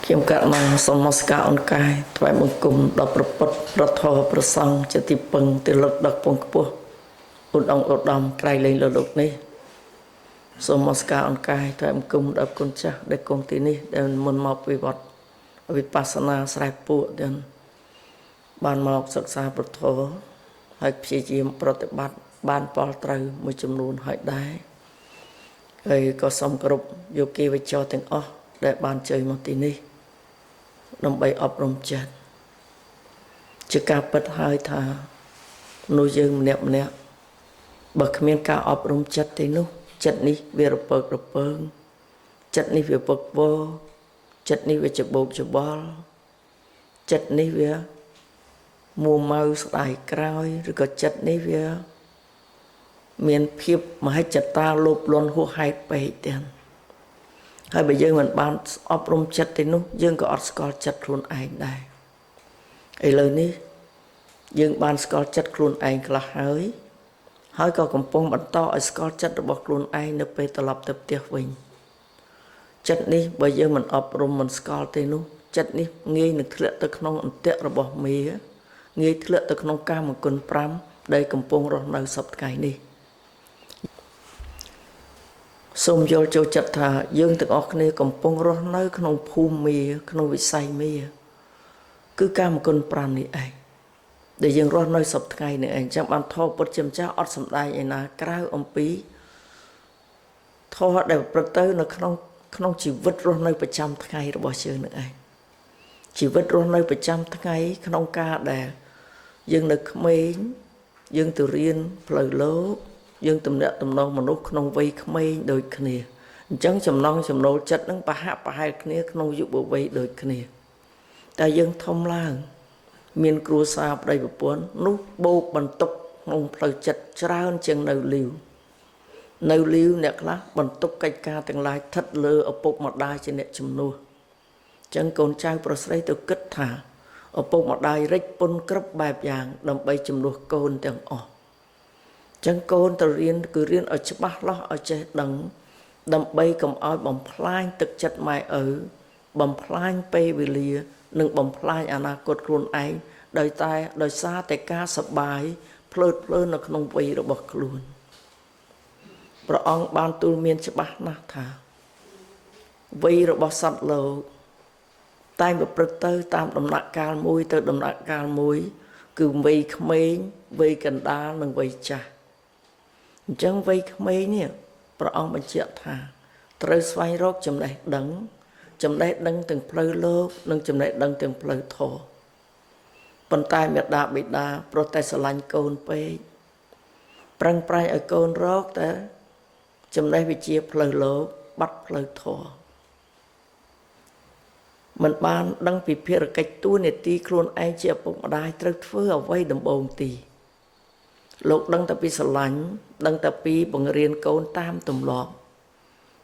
ខ្ញុំករុណាសូមនមស្ការអង្កែថ្វាយបង្គំដល់ព្រះពុទ្ធព្រះធម៌ព្រះសង្ឃជាទីពឹងទីលឹកដល់ពងខ្ពស់ឧត្តមឧត្តមក្រៃលែងលើលោកនេះសូមនមស្ការអង្កែថ្វាយបង្គំដល់គុណចាស់ដែលគង់ទីនេះដែលមុនមកពីវត្តវិបស្សនាស្រែពួកទាំងបានមកសិក្សាព្រះធម៌ហើយព្យាយាមប្រតិបត្តិបានផលត្រូវមួយចំនួនហើយដែរហើយក៏សូមគោរពយោគីវចរទាំងអស់ដែលបានជើញមកទីនេះដើម្បីអប់រំចិត្តជាការពិតហើយថាមនុស្សយើងម្នាក់ម្នាក់បើគ្មានការអប់រំចិត្តទេនោះចិត្តនេះវារពើករពើងចិត្តនេះវាពឹកវចិត្តនេះវាច្បោកច្បល់ចិត្តនេះវាមួម៉ៅស្ដាយក្រោយឬក៏ចិត្តនេះវាមានភាពមហិច្ឆតាលោភលន់ហួសហេតុពេកទៀតហើយបើយើងមិនបានអប់រំចិត្តទេនោះយើងក៏អត់ស្គាល់ចិត្តខ្លួនឯងដែរឥឡូវនេះយើងបានស្គាល់ចិត្តខ្លួនឯងខ្លះហើយហើយក៏កំពុងបន្តឲ្យស្គាល់ចិត្តរបស់ខ្លួនឯងនៅពេលត្រឡប់ទៅផ្ទះវិញចិត្តនេះបើយើងមិនអប់រំមិនស្គាល់ទេនោះចិត្តនេះងាយនឹងធ្លាក់ទៅក្នុងអន្ទាក់របស់មាងាយធ្លាក់ទៅក្នុងកាមគុណ5ដែលកំពុងរស់នៅសព្វថ្ងៃនេះសូមយល់ចូលចិត្តថាយើងទាំងអស់គ្នាកំពុងរស់នៅក្នុងភូមិមាក្នុងវិស័យមាគឺកាមគុណ5នេះឯងដែលយើងរស់នៅសព្វថ្ងៃនេះឯងចាំបានធម៌ពុទ្ធជាម្ចាស់អត់សំដែងឯណាក្រៅអំពីធម៌ដែលប្រព្រឹត្តទៅនៅក្នុងជីវិតរស់នៅប្រចាំថ្ងៃរបស់យើងនឹងឯងជីវិតរស់នៅប្រចាំថ្ងៃក្នុងការដែលយើងនៅក្មេងយើងទៅរៀនផ្លូវលោកយើងទំនាក់ទំនងមនុស្សក្នុងវ័យក្មេងដូចគ្នាអញ្ចឹងចំណង់ចំណូលចិត្តនឹងប្រហាក់ប្រហែលគ្នាក្នុងយុវវ័យដូចគ្នាតែយើងធំឡើងមានគ្រួសារប្តីប្រពន្ធនោះបូកបន្ទុកក្នុងផ្លូវចិត្តច្រើនជាងនៅលីវអ្នកខ្លះបន្ទុកកិច្ចការទាំងឡាយស្ថិតលើឪពុកម្ដាយជាអ្នកជំនួសអញ្ចឹងកូនចៅប្រុសស្រីទៅគិតថាឪពុកម្ដាយរិចពន្ធគ្រប់បែបយ៉ាងដើម្បីជំនួសកូនទាំងអស់ចឹងកូនទៅរៀនគឺរៀនឲ្យច្បាស់លាស់ឲ្យចេះដឹងដើម្បីកុំឲ្យបំផ្លាញទឹកចិត្តម៉ែឪបំផ្លាញពេលវេលានិងបំផ្លាញអនាគតខ្លួនឯងដោយសារតែការសប្បាយភ្លើតភ្លើននៅក្នុងវ័យរបស់ខ្លួនព្រះអង្គបានទូលមានច្បាស់ណាស់ថាវ័យរបស់សត្វលោកតែងប្រព្រឹត្តទៅតាមដំណាក់កាលមួយទៅដំណាក់កាលមួយគឺវ័យក្មេងវ័យកណ្ដាលនិងវ័យចាស់អញ្ចឹងវ័យក្មេងនេះព្រះអង្គបញ្ជាក់ថាត្រូវស្វែងរកចំណេះដឹងចំណេះដឹងទាំងផ្លូវលោកនិងចំណេះដឹងទាំងផ្លូវធម៌ប៉ុន្តែមេដាបិតាប្រតែស្រឡាញ់កូនពេកប្រឹងប្រែងឲ្យកូនរកតែចំណេះវិជ្ជាផ្លូវលោកបាត់ផ្លូវធម៌មិនបានដឹងពីភារកិច្ចតួនាទីខ្លួនឯងជាឪពុកម្ដាយត្រូវធ្វើអ្វីដំបូងទីលោកដឹងតែពីស្រឡាញ់ដឹងតែពីបង្រៀនកូនតាមទម្លាប់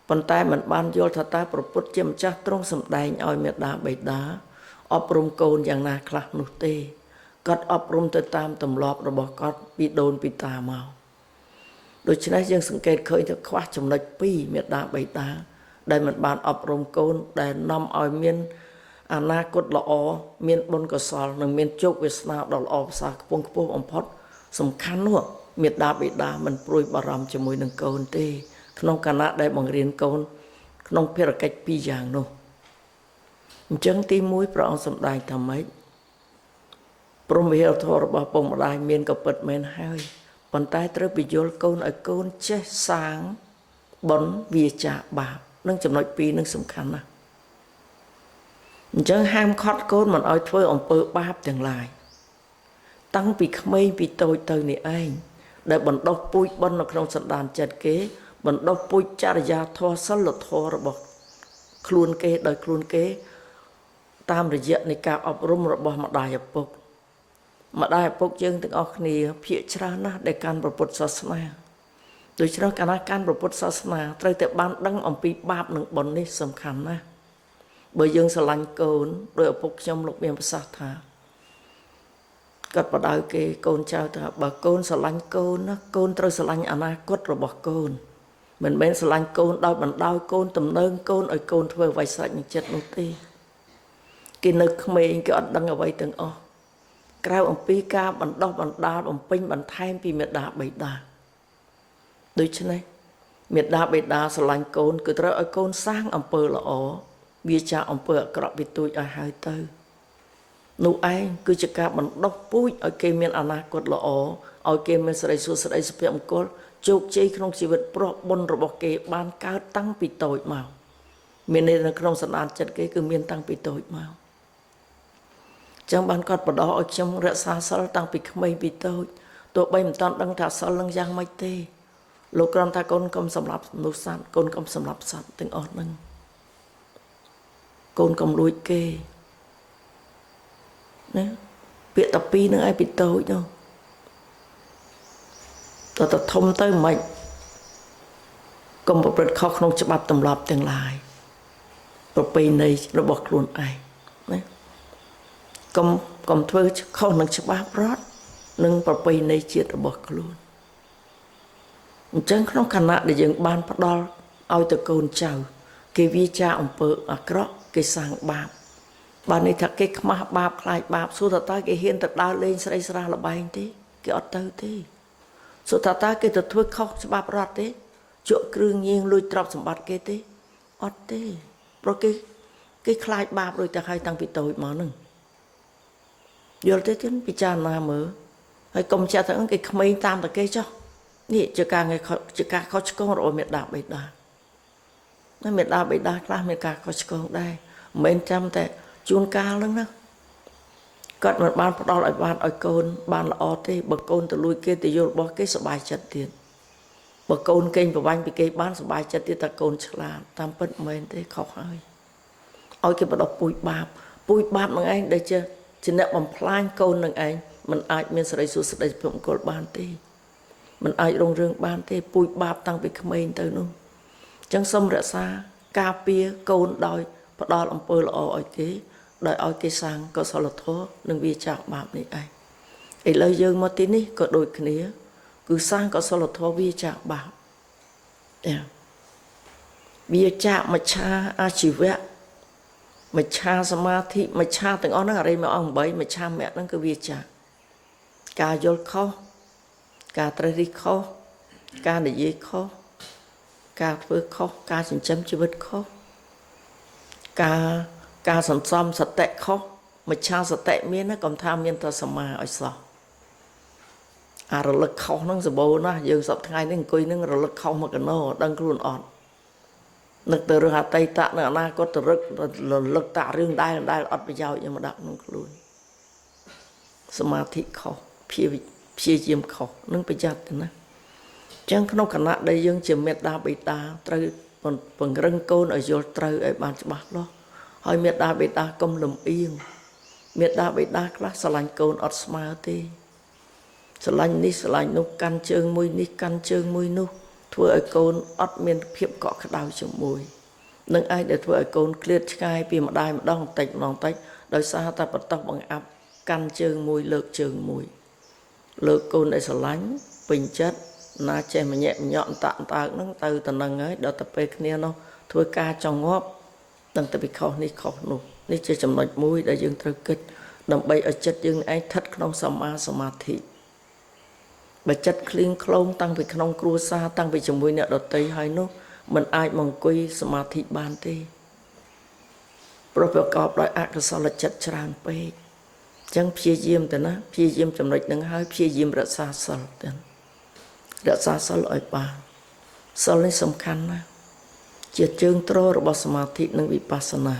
ប៉ុន្តែមិនបានយល់ថាតើព្រះពុទ្ធជាម្ចាស់ទ្រង់សម្ដែងឲ្យមេដាបិតាអប់រំកូនយ៉ាងណាខ្លះនោះទេគាត់អប់រំទៅតាមទម្លាប់របស់គាត់ពីដូនពីតាមកដូច្នេះយើងសង្កេតឃើញថាខ្វះចំណុច2មេដាបិតាដែលមិនបានអប់រំកូនដែលនាំឲ្យមានអនាគតល្អមានបុណ្យកុសលនិងមានជោគវាសនាដ៏ល្អប្រសើរខ្ពង់ខ្ពស់បំផុតសំខាន់នោះមេដាបិតាមិនព្រួយបារម្ភជាមួយនឹងកូនទេក្នុងគណៈដែលបង្រៀនកូនក្នុងភារកិច្ចពីរយ៉ាងនោះអញ្ចឹងទី1ព្រះអង្គសម្ដែងថាម៉េចព្រហ្មវិហារធម៌របស់ពុកម្ដាយមានក៏ពិតមែនហើយប៉ុន្តែត្រូវពយល់កូនឲ្យកូនចេះសាងបុណ្យវាចាបាបនឹងចំណុចពីរនឹងសំខាន់ណាស់អញ្ចឹងហាមឃាត់កូនមិនឲ្យធ្វើអំពើបាបទាំងឡាយតាំងពីក្មេងពីតូចទៅនេះឯងដែលបណ្ដុះពូជបុណ្យនៅក្នុងសន្តានចិត្តគេបណ្ដុះពូជចរិយាធម៌សិលធម៌របស់ខ្លួនគេដោយខ្លួនគេតាមរយៈនៃការអប់រំរបស់ម្ដាយឪពុកម្ដាយឪពុកយើងទាំងអស់គ្នាភាគច្រើនណាស់ដែលកាន់ព្រះពុទ្ធសាសនាដូច្នេះកាលណាកាន់ព្រះពុទ្ធសាសនាត្រូវតែបានដឹងអំពីបាបនិងបុណ្យនេះសំខាន់ណាស់បើយើងស្រឡាញ់កូនដោយឪពុកខ្ញុំលោកមានប្រសាសន៍ថាគាត់បដៅគេកូនចៅថាបើកូនស្រឡាញ់កូនណាកូនត្រូវស្រឡាញ់អនាគតរបស់កូនមិនមែនស្រឡាញ់កូនដោយបណ្ដោយកូនទំនើងកូនឲ្យកូនធ្វើអ្វីស្រេចនឹងចិត្តនោះទេ គេនៅក្មេងគេអត់ដឹងអ្វីទាំងអស់ក្រៅអំពីការបណ្ដោះបណ្ដាលបំពេញបន្ថែមពីមេដាបេដាដូច្នេះមេដាបេដាស្រឡាញ់កូនគឺត្រូវឲ្យកូនសាងអំពើល្អវាចាអំពើអាក្រក់ពីទូចឲ្យហើយទៅនោះឯងគឺជាការបណ្ដុះពូជឲ្យគេមានអនាគតល្អឲ្យគេមានសិរីសួស្តីសុភមង្គលជោគជ័យក្នុងជីវិតព្រោះបុណ្យរបស់គេបានកើតតាំងពីតូចមកមានន័យនៅក្នុងសន្តានចិត្តគេគឺមានតាំងពីតូចមកចឹងបានគាត់បដោះឲ្យខ្ញុំរក្សាសិលតាំងពីក្មេងពីតូចទោះបីមិនតាន់ដឹងថាសិលនឹងយ៉ាងម៉េចទេលោកគ្រាន់ថាកូនកុំសម្លាប់មនុស្សសត្វកូនកុំសម្លាប់សត្វទាំងអស់ហ្នឹងកូនកុំលួចគេណាពាក្យតាពីរនឹងឯងពីតូចនោះតើតធំទៅមិនកុំប្រព្រឹត្តខុសក្នុងច្បាប់ទម្លាប់ទាំងឡាយប្រពៃណីរបស់ខ្លួនឯងណាកុំធ្វើខុសនឹងច្បាប់រដ្ឋនិងប្រពៃណីជាតិរបស់ខ្លួនអញ្ចឹងក្នុងខណៈដែលយើងបានផ្ដល់ឲ្យទៅកូនចៅគេវាចាអំពើអាក្រក់គេសាងបាបបានន័យថាគេខ្មាស់បាបខ្លាចបាបសួរថាតើគេហ៊ានទៅដើរលេងស្រីស្រះលបែងទេគេអត់ទៅទេសួរថាតើគេទៅធ្វើខុសច្បាប់រដ្ឋទេជក់គ្រឿងញៀងលួចទ្រព្យសម្បត្តិគេទេអត់ទេព្រោះគេខ្លាចបាបរួចទៅហើយតាំងពីតូចមកហ្នឹងយល់ទេទៀតពិចារណាមើលហើយកុំចាក់ទៅគេក្មេងតាមតែគេចុះនេះជាការងារជាការខុសឆ្គងរបស់មេដាបេដាណាមេដាបេដាខ្លះមានការខុសឆ្គងដែរមិនមែនចាំតែជួនកាលហ្នឹងណាគាត់មិនបានផ្ដល់ឲ្យបានឲ្យកូនបានល្អទេបើកូនទៅលួចគេទៅយល់របស់គេសប្បាយចិត្តទៀតបើកូនគេងប្រវាញ់ពីគេបានសប្បាយចិត្តទៀតតែកូនឆ្លាតតាមពិតមិនមែនទេខុសហើយឲ្យគេបដោះពូជបាបពូជបាបនឹងឯងដែលជាអ្នកបំផ្លាញកូននឹងឯងមិនអាចមានសិរីសួស្តីសុភមង្គលបានទេមិនអាចរុងរឿងបានទេពូជបាបតាំងពីក្មេងទៅនោះអញ្ចឹងសូមរក្សាការពារកូនដោយផ្ដល់អំពើល្អឲ្យគេដោយឲ្យគេសាងកុសលធម៌និងវាចាបាបនេះឯងឥឡូវយើងមកទីនេះក៏ដូចគ្នាគឺសាងកុសលធម៌វាចាបាបវាចាមច្ឆាអាជីវៈមច្ឆាសមាធិមច្ឆាទាំងអស់ហ្នឹងអរិយមគ្គអង្គ8មច្ឆាមគ្គហ្នឹងគឺវាចាការយល់ខុសការត្រេះរិះខុសការនិយាយខុសការធ្វើខុសការចិញ្ចឹមជីវិតខុសការសន្សំសតិខុសមច្ឆាសតិមានណាកុំថាមានតែសមាឲ្យសោះអារលឹកខុសហ្នឹងសម្បូរណាស់យើងសប្តាហ៍ថ្ងៃនេះអង្គុយហ្នឹងរលឹកខុសមកកណោដឹងខ្លួនអត់នឹកទៅរឿងអតីតនិងអនាគតទៅរលឹកតារឿងដែលអត់ប្រយោជន៍យកមកដាក់ក្នុងខ្លួនសមាធិខុសព្យាយាមខុសនឹងប្រយ័ត្នទៅណាអញ្ចឹងក្នុងខណៈដែលយើងជាមេដាបេដាត្រូវពង្រឹងកូនឲ្យយល់ត្រូវឲ្យបានច្បាស់លាស់ហើយមេដាបេដាកុំលំអៀងមេដាបេដាខ្លះស្រឡាញ់កូនអត់ស្មើទេស្រឡាញ់នេះស្រឡាញ់នោះកាន់ជើងមួយនេះកាន់ជើងមួយនោះធ្វើឲ្យកូនអត់មានភាពកក់ក្ដៅជាមួយនឹងអាចដែលធ្វើឲ្យកូនឃ្លាតឆ្ងាយពីម្ដាយម្ដងបន្តិចម្ដងតិចដោយសារតែបន្តបង្អាប់កាន់ជើងមួយលើកជើងមួយលើកកូនដែលស្រឡាញ់ពេញចិត្តណាចេះម្ញាក់ម្ញក់តាក់តើកហ្នឹងទៅតំណឹងហើយដល់ទៅពេលគ្នានោះធ្វើការចង់ងាប់ដឹងតែពីខុសនេះខុសនោះនេះជាចំណុចមួយដែលយើងត្រូវគិតដើម្បីឲ្យចិត្តយើងឯងស្ថិតក្នុងសម្មាសមាធិបើចិត្តឃ្លៀងឃ្លោងតាំងពីក្នុងគ្រួសារតាំងពីជាមួយអ្នកដទៃហើយនោះមិនអាចមកអង្គុយសមាធិបានទេព្រោះប្រកបដោយអកុសលចិត្តច្រើនពេកអញ្ចឹងព្យាយាមទៅណាព្យាយាមចំណុចហ្នឹងហើយព្យាយាមរក្សាសិលទៅរក្សាសិលឲ្យបានសិលនេះសំខាន់ណាស់ជាជើងទ្ររបស់សមាធិនិងវិបស្សនា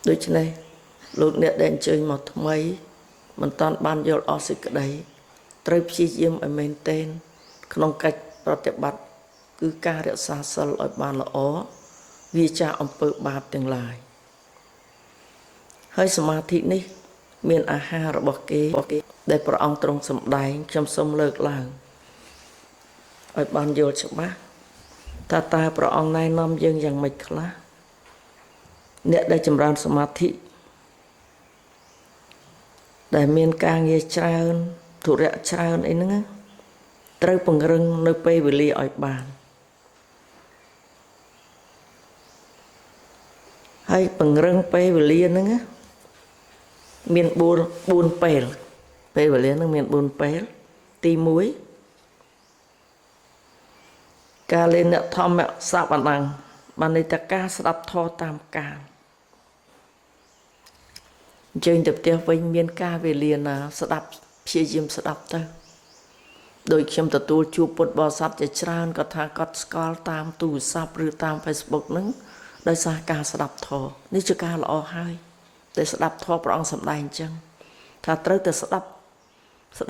ដូច្នេះលោកអ្នកដែលអញ្ជើញមកថ្មីមិនតាន់បានយល់អស់សេចក្តីត្រូវព្យាយាមឲ្យមែនទែនក្នុងកិច្ចប្រតិបត្តិគឺការរក្សាសិលឲ្យបានល្អវាចាអំពើបាបទាំងឡាយហើយសមាធិនេះមានអាហាររបស់គេដែលព្រះអង្គទ្រង់សម្ដែងខ្ញុំសូមលើកឡើងឲ្យបានយល់ច្បាស់ថាតើព្រះអង្គណែនាំយើងយ៉ាងម៉េចខ្លះអ្នកដែលចម្រើនសមាធិដែលមានការងារច្រើនធុរៈច្រើនអីហ្នឹងត្រូវពង្រឹងនៅពេលវេលាឲ្យបានហើយពង្រឹងពេលវេលាហ្នឹង មាន4ពេលពេលវេលានឹងមាន4ពេលទី1កាលេនធម្មសវនំបានន័យថាការស្ដាប់ធម៌តាមកាលអញ្ជើញទៅផ្ទះវិញមានការវេលាណាស្ដាប់ព្យាយាមស្ដាប់ទៅដោយខ្ញុំទទួលជួបពុទ្ធបរិស័ទជាច្រើនគាត់ថាគាត់ស្គាល់តាមទូរស័ព្ទឬតាម Facebook ហ្នឹងដោយសារការស្ដាប់ធម៌នេះជាការល្អហើយតែស្ដាប់ធម៌ព្រះអង្គសម្ដែងអញ្ចឹងថាត្រូវតែស្ដា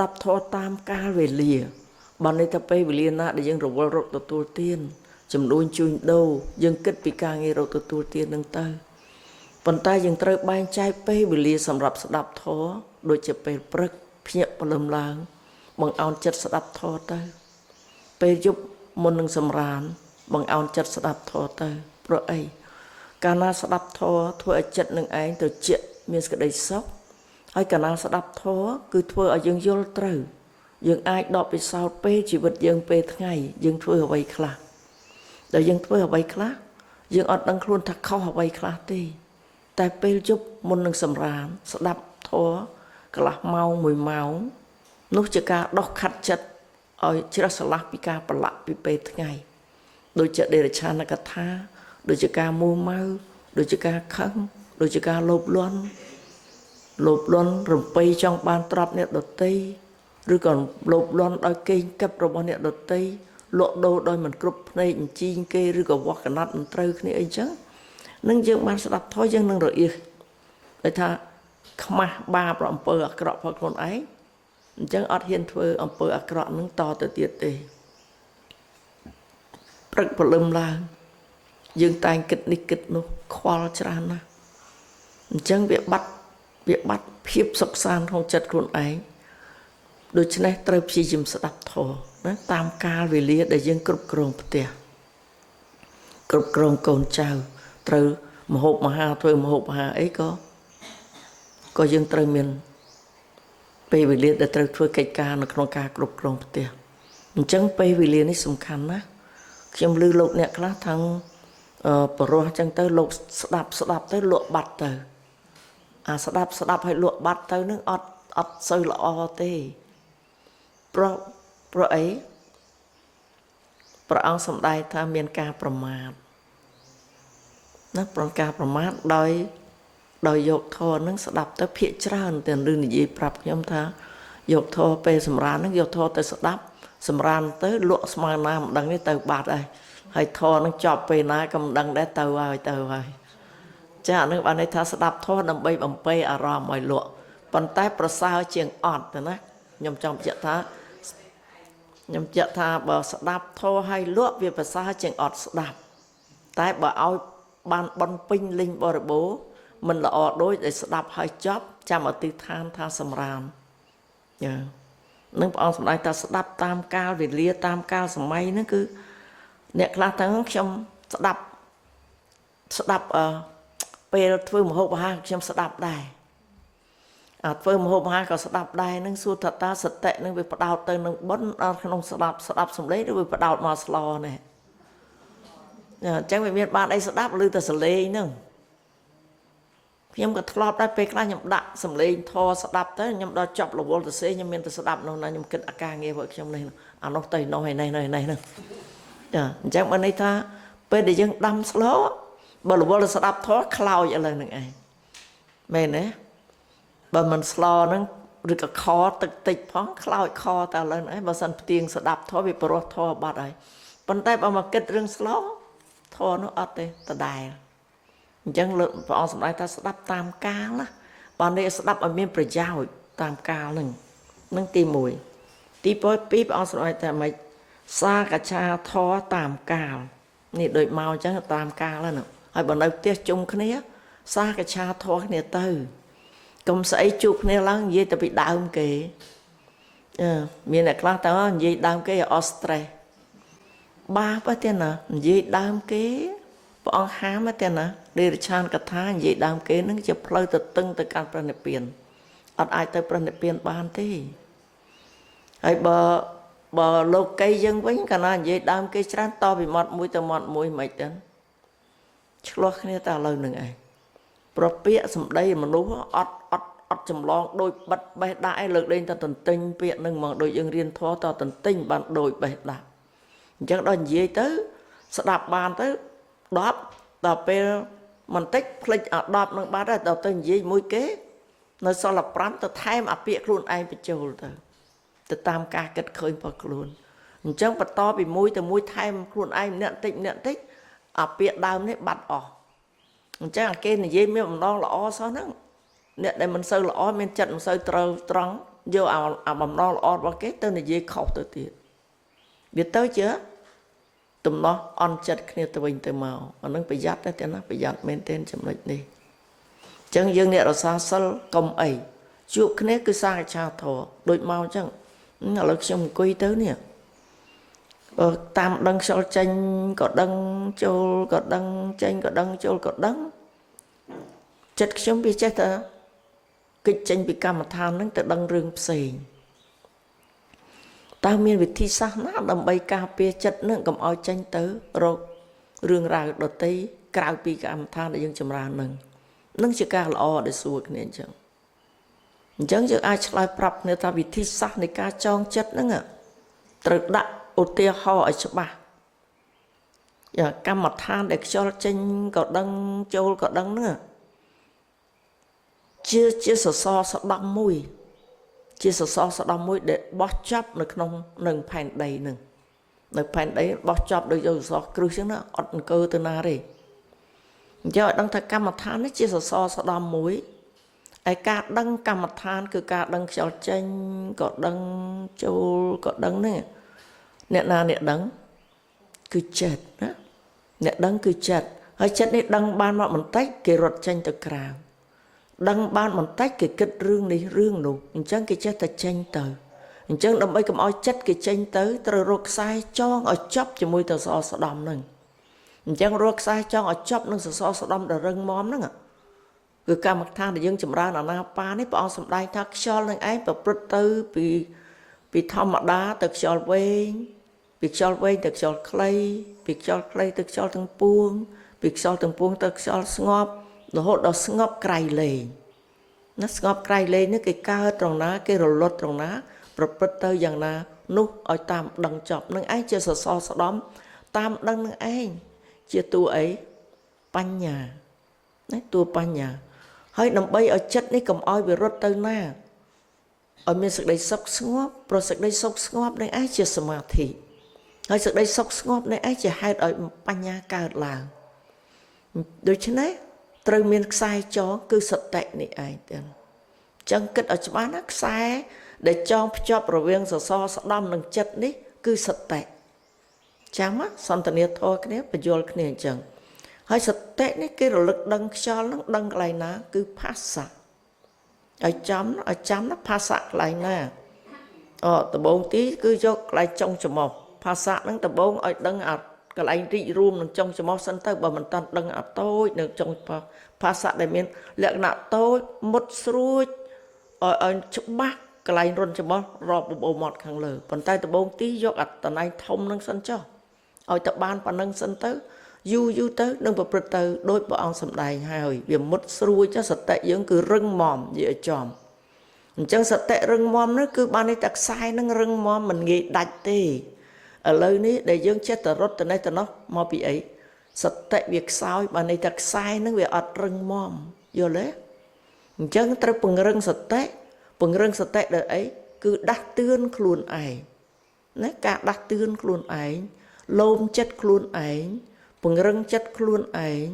ប់ធម៌តាមកាលវេលាបានន័យថាពេលវេលាណាដែលយើងរវល់រកទទួលទានចំនួនជួញដូរយើងគិតពីការងាររកទទួលទាននឹងទៅប៉ុន្តែយើងត្រូវបែងចែកពេលវេលាសម្រាប់ស្ដាប់ធម៌ដូចជាពេលព្រឹកភ្ញាក់ព្រលឹមឡើងបង្អោនចិត្តស្ដាប់ធម៌ទៅពេលយប់មុននឹងសម្រានបង្អោនចិត្តស្ដាប់ធម៌ទៅព្រោះអីកាលណាស្ដាប់ធម៌ធ្វើឲ្យចិត្តនឹងឯងទៅជាមានសេចក្តីសុខហើយកាលណាស្ដាប់ធម៌គឺធ្វើឲ្យយើងយល់ត្រូវយើងអាចដកពិសោធន៍ពេលជីវិតយើងពេលថ្ងៃយើងធ្វើអ្វីខ្លះដល់យើងធ្វើអ្វីខ្លះយើងអត់ដឹងខ្លួនថាខុសអ្វីខ្លះទេតែពេលយប់មុននឹងសម្រានស្ដាប់ធម៌កន្លះម៉ោងមួយម៉ោងនោះជាការដោះខាត់ចិត្តឲ្យជ្រះស្រឡះពីការប្រឡាក់ពីពេលថ្ងៃដូចជាដេរឆានកថាដូចជាការមួម៉ៅដូចជាការខឹងដូចជាការលោភលន់រំពៃចង់បានទ្រព្យអ្នកដទៃឬក៏លោភលន់ដោយកេងកឹបរបស់អ្នកដទៃលក់ដូរដោយមិនគ្រប់ភ្នែកអញ្ជីងគេឬក៏វាស់កណាត់មិនត្រូវគ្នាអីចឹងនឹងយើងបានស្ដាប់ធម៌យើងនឹងរអៀសដោយថាខ្មាស់បាបអំពើអាក្រក់ផងខ្លួនឯងអញ្ចឹងអត់ហ៊ានធ្វើអំពើអាក្រក់នឹងតទៅទៀតទេព្រឹកព្រលឹមឡើងយើងតែងគិតនេះគិតនោះខ្វល់ច្រើនណាស់អញ្ចឹងវាបាត់ភាពសុខសាន្តក្នុងចិត្តខ្លួនឯងដូច្នេះត្រូវព្យាយាមស្ដាប់ធម៌ណាតាមកាលវេលាដែលយើងគ្រប់គ្រងផ្ទះគ្រប់គ្រងកូនចៅត្រូវមហូបមហាធ្វើមហូបមហាអីក៏យើងត្រូវមានពេលវេលាដែលត្រូវធ្វើកិច្ចការនៅក្នុងការគ្រប់គ្រងផ្ទះអញ្ចឹងពេលវេលានេះសំខាន់ណាស់ខ្ញុំឮលោកអ្នកខ្លះថាងបរោះអញ្ចឹងទៅលោកស្ដាប់ទៅលក់បាត់ទៅអាស្ដាប់ឲ្យលក់បាត់ទៅនឹងអត់សូវល្អទេព្រោះអីព្រះអង្គសម្ដែងថាមានការប្រមាទណាប្រការប្រមាទដោយយកធម៌នឹងស្ដាប់ទៅភាកច្រើនតែឬនិយាយប្រាប់ខ្ញុំថាយកធម៌ពេលសម្រាននឹងយកធម៌ទៅស្ដាប់សម្រានទៅលក់ស្មើណាមិនដឹងទេទៅបាត់ហើយហើយធម៌នឹងចប់ពេលណាក៏មិនដឹងដែរទៅហើយចាអានឹងបានន័យថាស្ដាប់ធម៌ដើម្បីបំពេអារម្មណ៍ឲ្យលក់ប៉ុន្តែប្រសើរជាងអត់ទៅណាខ្ញុំចង់បញ្ជាក់ថាបើស្ដាប់ធម៌ឲ្យលក់វាប្រសើរជាងអត់ស្ដាប់តែបើឲ្យបានបន់ពេញលេញបរិបូរណ៍មិនល្អដូចដែលស្ដាប់ឲ្យចប់ចាំអធិដ្ឋានថាសម្រានចានឹងព្រះអង្គសម្ដែងថាស្ដាប់តាមកាលវេលាតាមកាលសម័យហ្នឹងគឺអ្នកខ្លះទៅខ្ញុំស្ដាប់ពេលធ្វើម្ហូបអាហារខ្ញុំស្ដាប់ដែរអាធ្វើម្ហូបអាហារក៏ស្ដាប់ដែរនឹងសួរថាតើសតិនឹងវាផ្ដោតទៅនឹងបុណ្យដល់ក្នុងស្ដាប់សំឡេងឬវាផ្ដោតមកស្លនេះអញ្ចឹងវាមានបានអីស្ដាប់ឬតែសលេងហ្នឹងខ្ញុំក៏ធ្លាប់ដែរពេលខ្លះខ្ញុំដាក់សំឡេងធរស្ដាប់ទៅខ្ញុំដល់ចប់រវល់ទៅសេខ្ញុំមានតែស្ដាប់នោះណាខ្ញុំគិតអាការងាររបស់ខ្ញុំនេះអានោះទៅនោះហើយនេះនេះហ្នឹងចាអញ្ចឹងបើន័យថាពេលដែលយើងដាំស្លបើរវល់ទៅស្ដាប់ធរខ្លោចឥឡូវហ្នឹងឯងមែនទេបើមិនស្លហ្នឹងឬក៏ខទឹកតិចផងខ្លោចខតែឥឡូវហ្នឹងឯងបើសិនផ្ទៀងស្ដាប់ធរវាព្រោះធរបាត់ហើយប៉ុន្តែបើមកគិតរឿងស្លធរនោះអត់ទេដដែលអញ្ចឹងលោកព្រះអង្គសម្ដែងថាស្ដាប់តាមកាលណាបើនេះស្ដាប់ឲ្យមានប្រយោជន៍តាមកាលហ្នឹងនឹងទី1ទី2ព្រះអង្គសម្ដែងថាម៉េចសាកឆាធរតាមកាលនេះដូចមកអញ្ចឹងតាមកាលហ្នឹងហើយបើនៅផ្ទះជុំគ្នាសាកឆាធរគ្នាទៅកុំស្អីជួបគ្នាឡើងនិយាយទៅពីដើមគេមានអ្នកខ្លះទៅនិយាយដើមគេអស់ stress បាបទេណានិយាយដើមគេព្រះអង្គហាមទេណាដេរឆានកថានិយាយដើមគេនឹងជាផ្លូវទៅតឹងទៅកាន់ព្រះនិព្វានអត់អាចទៅព្រះនិព្វានបានទេហើយបើលោកីយើងវិញកាលណានិយាយដើមគេច្រើនតពីមាត់មួយទៅមាត់មួយមិនទេឆ្លោះគ្នាតែឥឡូវនឹងឯងព្រោះពាក្យសម្ដីមនុស្សអត់ ត់ចម្លងដូចបិទបេះដាក់ឯងលើកលែងតែទន្ទិញពាក្យនឹងហ្មងដូចយើងរៀនធម៌តទន្ទិញបានដូចបេះដាក់អញ្ចឹងដល់និយាយទៅស្ដាប់បានទៅ10ដល់ពេលបន្តិចភ្លេចអា10នឹងបាត់ហើយដល់ទៅនិយាយមួយគេនៅសល់តែ5ទៅថែមអាពាក្យខ្លួនឯងបញ្ចូលទៅទៅតាមការគិតឃើញរបស់ខ្លួនអញ្ចឹងបន្តពីមួយទៅមួយថែមខ្លួនឯងម្នាក់តិចម្នាក់តិចអាពាក្យដើមនេះបាត់អស់អញ្ចឹងអាគេនិយាយមានបំណងល្អសោះហ្នឹងអ្នកដែលមិនសូវល្អមានចិត្តមិនសូវត្រូវត្រង់យកអាបំណងល្អរបស់គេទៅនិយាយខុសទៅទៀតវាទៅជាទំនាស់អន់ចិត្តគ្នាទៅវិញទៅមកអានឹងប្រយ័ត្នតែណាប្រយ័ត្នមែនទែនចំណុចនេះអញ្ចឹងយើងអ្នករសាសិលកុំអីជួបគ្នាគឺសាកឆាធរដូចមកអញ្ចឹងឥឡូវខ្ញុំអង្គុយទៅនេះតាមដឹងខ្យល់ចេញក៏ដឹងចូលក៏ដឹងចេញក៏ដឹងចូលក៏ដឹងចិត្តខ្ញុំវាចេះតែគិតចេញពីកម្មដ្ឋានហ្នឹងទៅដឹងរឿងផ្សេងតើមានវិធីសាស្ត្រណាដើម្បីការពារចិត្តនឹងកុំឲ្យចេញទៅរករឿងរ៉ាវដទៃក្រៅពីកម្មដ្ឋានដែលយើងចម្រើននឹងនឹងជាការល្អដែលសួរគ្នាអញ្ចឹងអញ្ចឹងយើងអាចឆ្លើយប្រាប់គ្នាថាវិធីសាស្ត្រនៃការចងចិត្តហ្នឹងត្រូវដាក់ឧទាហរណ៍ឲ្យច្បាស់យ៉ាកម្មដ្ឋានដែលខ្យល់ចេញក៏ដឹងចូលក៏ដឹងហ្នឹងជាសសរស្ដំមួយជាសសរស្ដំមួយដែលបោះចាប់នៅក្នុងនឹងផែនដីហ្នឹងនៅផែនដីបោះចាប់ដូចយកសសរគ្រឹះចឹងណាអត់អង្គើទៅណាទេអញ្ចឹងឲ្យដឹងថាកម្មដ្ឋាននេះជាសសរស្ដំមួយឯការដឹងកម្មដ្ឋានគឺការដឹងខ្យល់ចេញក៏ដឹងចូលក៏ដឹងហ្នឹងអ្នកណាអ្នកដឹងគឺចិត្តណាអ្នកដឹងគឺចិត្តហើយចិត្តនេះដឹងបានមកបន្តិចគេរត់ចេញទៅក្រៅដឹងបានបន្តិចគេគិតរឿងនេះរឿងនោះអញ្ចឹងគេចេះតែចេញទៅអញ្ចឹងដើម្បីកុំឲ្យចិត្តគេចេញទៅត្រូវរកខ្សែចងឲ្យចប់ជាមួយទៅសសរស្ដំហ្នឹងអញ្ចឹងរកខ្សែចងឲ្យចប់នឹងសសរស្ដំដែលរឹងមាំហ្នឹងគឺកម្មដ្ឋានដែលយើងចម្រើនអានាបានេះព្រះអង្គសម្ដែងថាខ្យល់នឹងឯងប្រព្រឹត្តទៅពីធម្មតាទៅខ្យល់វែងពីខ្យល់វែងទៅខ្យល់ខ្លីពីខ្យល់ខ្លីទៅខ្យល់ទាំងពួងពីខ្យល់ទាំងពួងទៅខ្យល់ស្ងប់រហូតដល់ស្ងប់ក្រៃលែងណាស្ងប់ក្រៃលែងនេះគេកើតត្រង់ណាគេរលត់ត្រង់ណាប្រព្រឹត្តទៅយ៉ាងណានោះឲ្យតាមដឹងចប់នឹងឯងជាសសរស្ដំតាមដឹងនឹងឯងជាតួអីបញ្ញាណាតួបញ្ញាហើយដើម្បីឲ្យចិត្តនេះកុំឲ្យវារត់ទៅណាឲ្យមានសេចក្តីសុខស្ងប់ព្រោះសេចក្តីសុខស្ងប់នឹងឯងជាសមាធិហើយសេចក្តីសុខស្ងប់នេះឯងជាហេតុឲ្យបញ្ញាកើតឡើងដូច្នេះត្រូវមានខ្សែចងគឺសតិនេះឯងទាំងអញ្ចឹងគិតឲ្យច្បាស់ណាខ្សែដែលចងភ្ជាប់រវាងសសរស្ដំនិងចិត្តនេះគឺសតិចាំសន្ទនាធម៌គ្នាបញ្យល់គ្នាអញ្ចឹងហើយសតិនេះគេរលឹកដឹងខ្យល់នឹងដឹងកន្លែងណាគឺផាសៈឲ្យចាំឲ្យចាំណាផាសៈកន្លែងណាអូដំបូងទីគឺយកកន្លែងចុងច្រមុះផាសៈហ្នឹងដំបូងឲ្យដឹងអាកន្លែងរីករួមនឹងចុងច្រមុះសិនទៅបើមិនតាន់ដឹងអាតូចនៅចុងផាសៈដែលមានលក្ខណៈតូចមុតស្រួចឲ្យច្បាស់កន្លែងរុនច្រមុះរាប់បបោមាត់ខាងលើប៉ុន្តែដំបូងទីយកអាតណែងធំនឹងសិនចុះឲ្យទៅបានប៉ុណ្ណឹងសិនទៅយូរយូរទៅនឹងប្រព្រឹត្តទៅដោយព្រះអង្គសម្ដែងហើយវាមុតស្រួចសតិយើងគឺរឹងមាំនិយាយឲ្យចំអញ្ចឹងសតិរឹងមាំនោះគឺបាននេះតែខ្សែនឹងរឹងមាំមិនងាយដាច់ទេឥឡូវនេះដែលយើងចេះតែរត់ទៅនេះទៅនោះមកពីអីសតិវាខ្សោយបាននេះតែខ្សែនឹងវាអត់រឹងមាំយល់ទេអញ្ចឹងត្រូវពង្រឹងសតិពង្រឹងសតិដោយអីគឺដាស់តឿនខ្លួនឯងណាការដាស់តឿនខ្លួនឯងលោមចិត្តខ្លួនឯងពង្រឹងចិត្តខ្លួនឯង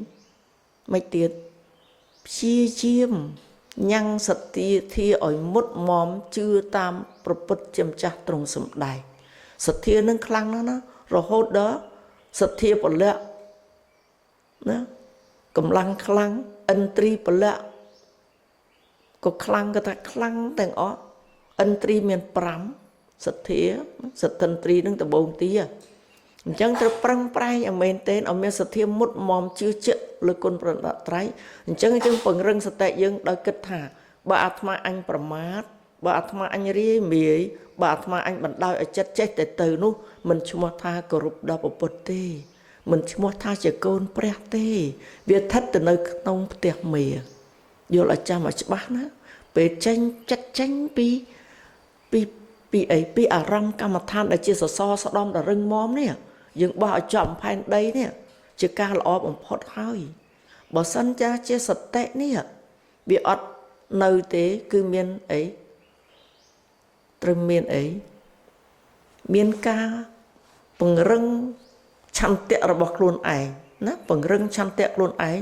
មិនទៀតព្យាយាមញ៉ាំងសតិធាឲ្យមុតមមជឿតាមប្រពុតជាម្ចាស់ទ្រង់សម្ដែងសទ្ធានឹងខ្លាំងណាស់ណារហូតដល់សទ្ធាពលៈណាកម្លាំងខ្លាំងឥន្ទ្រីពលៈក៏ខ្លាំងក៏ថាខ្លាំងទាំងអស់ឥន្ទ្រីមាន5សទ្ធាសទ្ធិន្ទ្រីនឹងដំបូងទីអញ្ចឹងត្រូវប្រឹងប្រែងឲ្យមែនទែនឲ្យមានសទ្ធាមុតមមជឿជាក់លើគុណប្រណត្រ័យអញ្ចឹងយើងពង្រឹងសតិយើងដោយគិតថាបើអាត្មាអញប្រមាទបើអាត្មាអញរាយមាយបើអាត្មាអញបណ្ដោយឲ្យចិត្តចេះតែទៅនោះមិនឈ្មោះថាគោរពដល់ពុទ្ធទេមិនឈ្មោះថាជាកូនព្រះទេវាស្ថិតទៅនៅក្នុងផ្ទះមេយល់ឲ្យចាំឲ្យច្បាស់ណា ពេលចេញចិត្តចេញពីពីពីអីពីអារម្មណ៍កម្មដ្ឋានដែលជាសសរស្ដំដ៏រឹងមាំនេះយើងបោះឲ្យចំផែនដីនេះជាការល្អបំផុតហើយបើសិនចាជាសតិនេះវាអត់នៅទេគឺមានអីត្រូវមានអីមានការពង្រឹងឆន្ទៈរបស់ខ្លួនឯងណាពង្រឹងឆន្ទៈខ្លួនឯង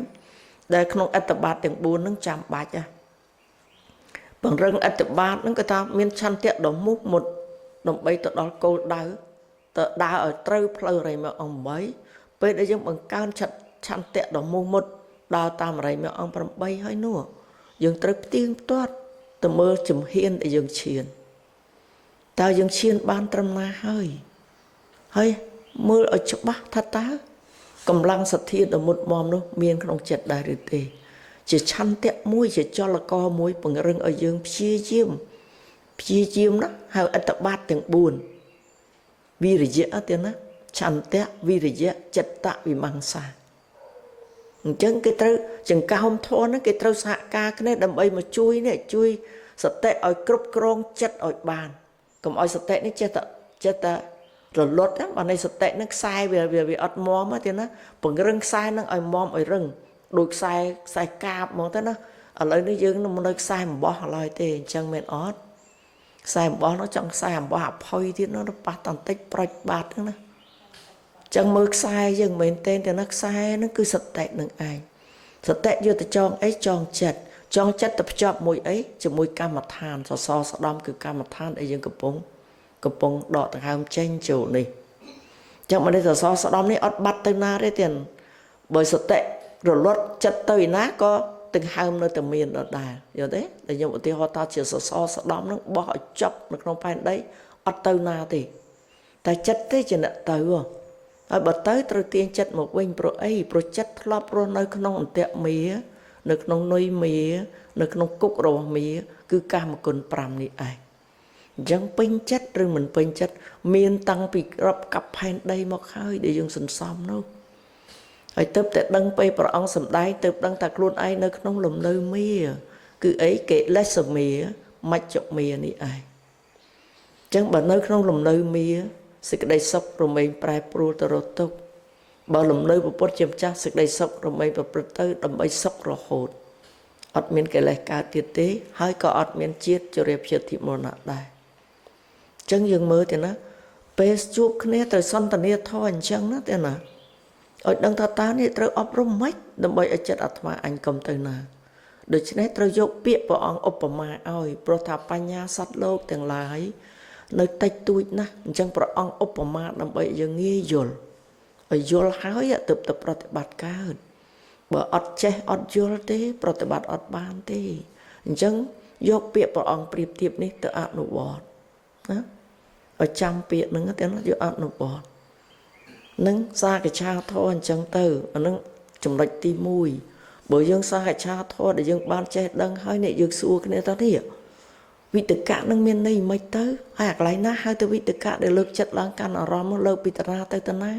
ដែលក្នុងអត្តបាតទាំង4នឹងចាំបាច់ណាពង្រឹងអត្តបាតនឹងក៏ថាមានឆន្ទៈដ៏មោះមុតដើម្បីទៅដល់គោលដៅទៅដើរឲ្យត្រូវផ្លូវរៃមកអង្គ8ពេលដែលយើងបង្កើនឆន្ទៈដ៏មោះមុតដើរតាមរៃមកអង្គ8ហើយនោះយើងត្រូវផ្ទៀងផ្ទាត់ទៅមើលជំហានដែលយើងឈានតើយើងឈានបានត្រឹមណាហើយហើយមើលឲ្យច្បាស់ថាតើកម្លាំងសទ្ធាដ៏មុតមមនោះមានក្នុងចិត្តដែរឬទេជាឆន្ទៈមួយជាចលករមួយពង្រឹងឲ្យយើងព្យាយាមណាហៅអត្តបាតទាំង4វិរិយៈទៀតណាឆន្ទៈវិរិយៈចិត្តវិមង្សាអញ្ចឹងគេត្រូវចង្កោមធម៌ហ្នឹងគេត្រូវសហការគ្នាដើម្បីមកជួយនេះជួយសតិឲ្យគ្រប់គ្រងចិត្តឲ្យបានកុំឲ្យសតិនេះចេះតែរលត់ណាបើនៃសតិហ្នឹងខ្សែវាអត់មាំទេណាពង្រឹងខ្សែហ្នឹងឲ្យមាំឲ្យរឹងដូចខ្សែកាបហ្មងទៅណាឥឡូវនេះយើងនៅខ្សែអំបោះឥឡូវទេអញ្ចឹងមែនអត់ខ្សែអំបោះនោះចង់ខ្សែអំបោះអភ័យទៀតនោះប៉ះតន្តិចប្រុចបាត់ហ្នឹងណាអញ្ចឹងមើលខ្សែយើងមិនមែនទេទេណាខ្សែហ្នឹងគឺសតិនឹងឯងសតិយកទៅចងអីចងចិត្តចងចិត្តទៅភ្ជាប់មួយអីជាមួយកម្មដ្ឋានសសរស្ដំគឺកម្មដ្ឋានដែលយើងកំពុងដកដង្ហើមចេញចូលនេះចឹងមកនេះសសរស្ដំនេះអត់បាត់ទៅណាទេទៀតបើសតិរលត់ចិត្តទៅឯណាក៏ដង្ហើមនៅតែមានដដែលយល់ទេតែខ្ញុំឧទាហរណ៍ថាជាសសរស្ដំនឹងបោះឲ្យចប់នៅក្នុងផែនដីអត់ទៅណាទេតែចិត្តទេជាអ្នកទៅហើយបើទៅត្រូវទាញចិត្តមកវិញព្រោះអីព្រោះចិត្តធ្លាប់រស់នៅក្នុងអន្ទាក់មានៅក្នុងនុយមានៅក្នុងគុករបស់មាគឺកាមគុណ5នេះឯងអញ្ចឹងពេញចិត្តឬមិនពេញចិត្តមានតាំងពីរាប់កັບផែនដីមកហើយដែលយើងសន្សំនោះហើយទើបតែដឹងពេលព្រះអង្គសម្ដែងទើបដឹងថាខ្លួនឯងនៅក្នុងលំនៅមាគឺអីកិលេសមាមច្ចមានេះឯងអញ្ចឹងបើនៅក្នុងលំនៅមាសេចក្តីសុខរមែងប្រែប្រួលទៅរកទុក្ខបើលំនៅពុទ្ធជាម្ចាស់សេចក្តីសុខរមែងប្រព្រឹត្តទៅដើម្បីសុខរហូតអត់មានកិលេសកើតទៀតទេហើយក៏អត់មានជាតិជរាព្យាធិមរណៈដែរអញ្ចឹងយើងមើលទៅណាពេលជួបគ្នាត្រូវសន្ទនាធម៌អញ្ចឹងណាទេណាឲ្យដឹងថាតើនេះត្រូវអប់រំម៉េចដើម្បីឲ្យចិត្តអាត្មាអញកុំទៅណាដូច្នេះត្រូវយកពាក្យព្រះអង្គឧបមាឲ្យព្រោះថាបញ្ញាសត្វលោកទាំងឡាយនៅតិចតួចណាស់អញ្ចឹងព្រះអង្គឧបមាដើម្បីឲ្យយើងងាយយល់ឲ្យយល់ហើយទើបទៅប្រតិបត្តិកើតបើអត់ចេះអត់យល់ទេប្រតិបត្តិអត់បានទេអញ្ចឹងយកពាក្យព្រះអង្គប្រៀបធៀបនេះទៅអនុវត្តណាឲ្យចាំពាក្យហ្នឹងទៅយកអនុវត្តនឹងសាកច្ឆាធម៌អញ្ចឹងទៅអានឹងចំណុចទី1បើយើងសាកច្ឆាធម៌ដែលយើងបានចេះដឹងហើយនេះយើងសួរគ្នាថានេះវិតកៈនឹងមានន័យមិនទៅហើយអាកន្លែងណាហៅទៅវិតកៈដែលលើកចិត្តឡើងកាន់អារម្មណ៍លើកពីតារាទៅតាណា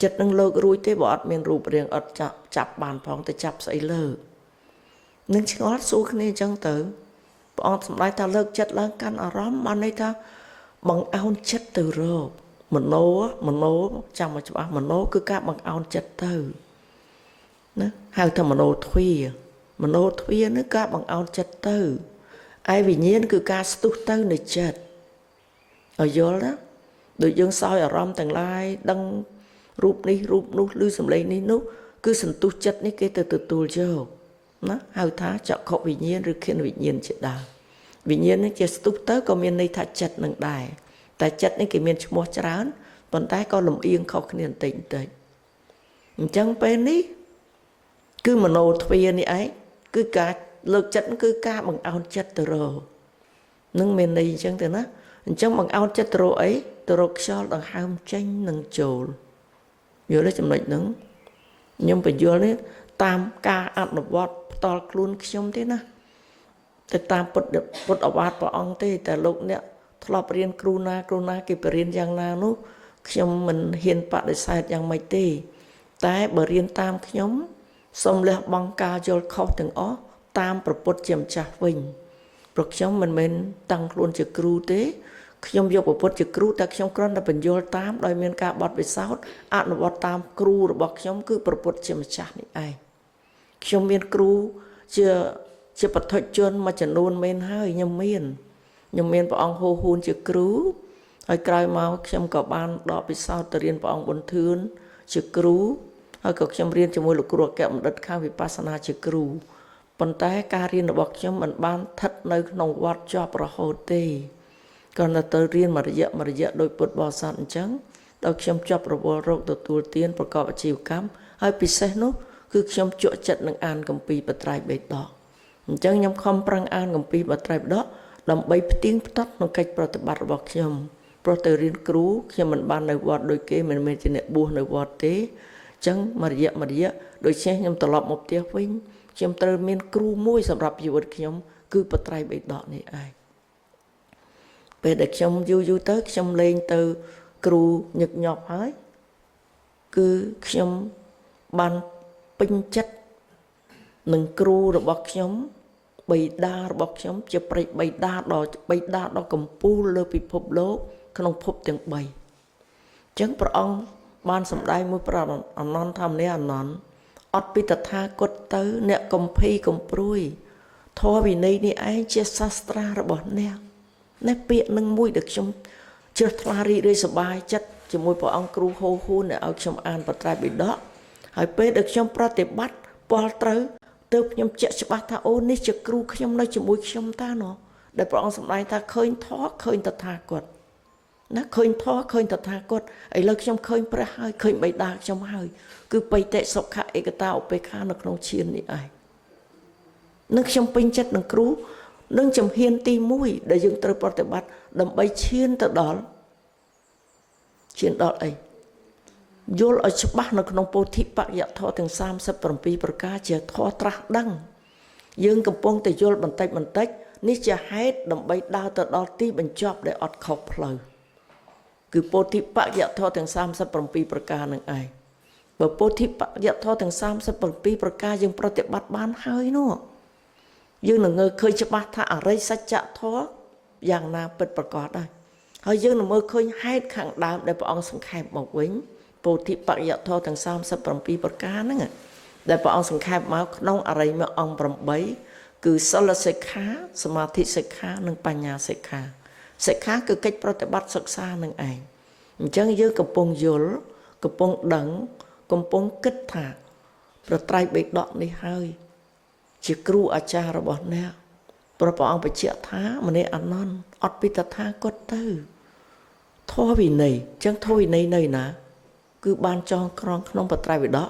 ចិត្តនឹងលើករួចទេបើអត់មានរូបរាងអត់ចាប់បានផងទៅចាប់ស្អីលើកនឹងឆ្ងល់សួរគ្នាអញ្ចឹងទៅព្រះអង្គសម្ដែងថាលើកចិត្តឡើងកាន់អារម្មណ៍បានន័យថាបង្អោនចិត្តទៅរកមនោចាំមកច្បាស់មនោគឺការបង្អោនចិត្តទៅណាហៅថាមនោទ្វាមនោទ្វានឹងការបង្អោនចិត្តទៅឯវិញ្ញាណគឺការស្ទុះទៅនៃចិត្តឲ្យយល់ណាដូចយើងសោយអារម្មណ៍ទាំងឡាយដឹងរូបនេះរូបនោះឬសម្លេងនេះនោះគឺសន្ទុះចិត្តនេះគេទៅទទួលយកណាហៅថាចក្ខុវិញ្ញាណឬខិនវិញ្ញាណជាដើមវិញ្ញាណនេះជាស្ទុះទៅក៏មានន័យថាចិត្តនឹងដែរតែចិត្តនេះគេមានឈ្មោះច្រើនប៉ុន្តែក៏លំអៀងខុសគ្នាបន្តិចបន្តិចអញ្ចឹងពេលនេះគឺមនោទ្វានេះឯងគឺការលើកចិត្តគឺការបង្អោនចិត្តទៅរកនឹងមានន័យអញ្ចឹងទៅណាអញ្ចឹងបង្អោនចិត្តទៅរកអីទៅរកខ្យល់ដង្ហើមចេញនិងចូលយល់ទេចំណុចហ្នឹងខ្ញុំបញ្យល់នេះតាមការអនុវត្តផ្ទាល់ខ្លួនខ្ញុំទេណាទៅតាមពុទ្ធអវាទព្រះអង្គទេតែលោកអ្នកធ្លាប់រៀនគ្រូណាគេបរៀនយ៉ាងណានោះខ្ញុំមិនហ៊ានបដិសេធយ៉ាងម៉េចទេតែបើរៀនតាមខ្ញុំសូមលះបង់ការយល់ខុសទាំងអស់ តាមព្រះពុទ្ធជាម្ចាស់វិញព្រោះខ្ញុំមិនមែនតាំងខ្លួនជាគ្រូទេខ្ញុំយកព្រះពុទ្ធជាគ្រូតែខ្ញុំគ្រាន់តែបញ្យល់តាមដោយមានការបត់ពិសោធន៍អនុវត្តតាមគ្រូរបស់ខ្ញុំគឺព្រះពុទ្ធជាម្ចាស់នេះឯងខ្ញុំមានគ្រូជាបឋិជនមួយចំនួនមែនហើយខ្ញុំមានព្រះអង្គហូហ៊ួនជាគ្រូហើយក្រោយមកខ្ញុំក៏បានដកពិសោធន៍ទៅរៀនព្រះអង្គប៊ុនធឿនជាគ្រូហើយក៏ខ្ញុំរៀនជាមួយលោកគ្រូអគ្គបណ្ឌិតខាងវិបស្សនាជាគ្រូប៉ុន្តែការរៀនរបស់ខ្ញុំមិនបានស្ថិតនៅក្នុងវត្តជាប់រហូតទេគ្រាន់តែទៅរៀនមួយរយៈដោយពុទ្ធបរិស័ទអញ្ចឹងដល់ខ្ញុំជាប់រវល់រកទទួលទានប្រកបអាជីវកម្មហើយពិសេសនោះគឺខ្ញុំជក់ចិត្តនឹងអានគម្ពីរបត្រៃបិដកអញ្ចឹងខ្ញុំខំប្រឹងអានគម្ពីរបត្រៃបិដកដើម្បីផ្ទៀងផ្ទាត់ក្នុងកិច្ចប្រតិបត្តិរបស់ខ្ញុំព្រោះទៅរៀនគ្រូខ្ញុំមិនបាននៅវត្តដូចគេមិនមែនជាអ្នកបួសនៅវត្តទេអញ្ចឹងមួយរយៈដូច្នេះខ្ញុំត្រឡប់មកផ្ទះវិញខ្ញុំត្រូវមានគ្រូមួយសម្រាប់ជីវិតខ្ញុំគឺបត្រៃបិដកនេះឯងពេលដែលខ្ញុំយូរទៅខ្ញុំលេងទៅគ្រូញឹកញាប់ហើយគឺខ្ញុំបានពេញចិត្តនឹងគ្រូរបស់ខ្ញុំបិតារបស់ខ្ញុំជាប្រិយបិតាដ៏កំពូលលើពិភពលោកក្នុងភពទាំង3អញ្ចឹងព្រះអង្គបានសម្ដែងមួយព្រះអនន្តថាម្នាក់អនន្តអត់ពីតថាគតទៅអ្នកកំភៃកំព្រួយធម៌វិន័យនេះឯងជាសាស្ត្រារបស់អ្នកនេះពាក្យនឹងមួយដែលខ្ញុំជ្រះថ្លារីករាយសប្បាយចិត្តជាមួយព្រះអង្គគ្រូហូហ៊ួនដែលឲ្យខ្ញុំអានបត្រៃបិដកហើយពេលដែលខ្ញុំប្រតិបត្តិពលត្រូវទើបខ្ញុំជាក់ច្បាស់ថាអូនេះជាគ្រូខ្ញុំនៅជាមួយខ្ញុំតាណោះដែលព្រះអង្គសម្ដែងថាឃើញធម៌ឃើញតថាគតណាឃើញធម៌ឃើញតថាគតឥឡូវខ្ញុំឃើញព្រះហើយឃើញបិតាខ្ញុំហើយគឺបិតិសុខៈឯកតាឧបេក្ខានៅក្នុងឈាននេះឯងនឹងខ្ញុំពេញចិត្តនឹងគ្រូនឹងជំហានទី1ដែលយើងត្រូវប្រតិបត្តិដើម្បីឈានទៅដល់ឈានដល់អីយល់ឲ្យច្បាស់នៅក្នុងពោធិបក្យធម៌ទាំង37ប្រការជាធម៌ត្រាស់ដឹងយើងកំពុងតែយល់បន្តិចនេះជាហេតុដើម្បីដើរទៅដល់ទីបញ្ចប់ដែលអត់ខុសផ្លូវគឺពោធិបក្យធម៌ទាំង37ប្រការនឹងឯងបើពោធិបក្យធម៌ទាំង37ប្រការយើងប្រតិបត្តិបានហើយនោះយើងនឹងងើឃើញច្បាស់ថាអរិយសច្ចធម៌យ៉ាងណាពិតប្រាកដហើយហើយយើងនឹងមើលឃើញហេតុខាងដើមដែលព្រះអង្គសង្ខេបមកវិញពោធិបក្យធម៌ទាំង37ប្រការហ្នឹងដែលព្រះអង្គសង្ខេបមកក្នុងអរិយមគ្គអង្គ8គឺសិលសិក្ខាសមាធិសិក្ខានិងបញ្ញាសិក្ខាសិក្ខាគឺកិច្ចប្រតិបត្តិសិក្សានឹងឯងអញ្ចឹងយើងកំពុងយល់កំពុងដឹងកំពុងគិតថាព្រះត្រៃបិដកនេះហើយជាគ្រូអាចារ្យរបស់អ្នកព្រះអង្គបញ្ជាក់ថាម្នាក់អនន្តអត់ពីតថាគតទៅធម៌វិន័យអញ្ចឹងធម៌វិន័យនៅណាគឺបានចងក្រងក្នុងបត្រៃបិដក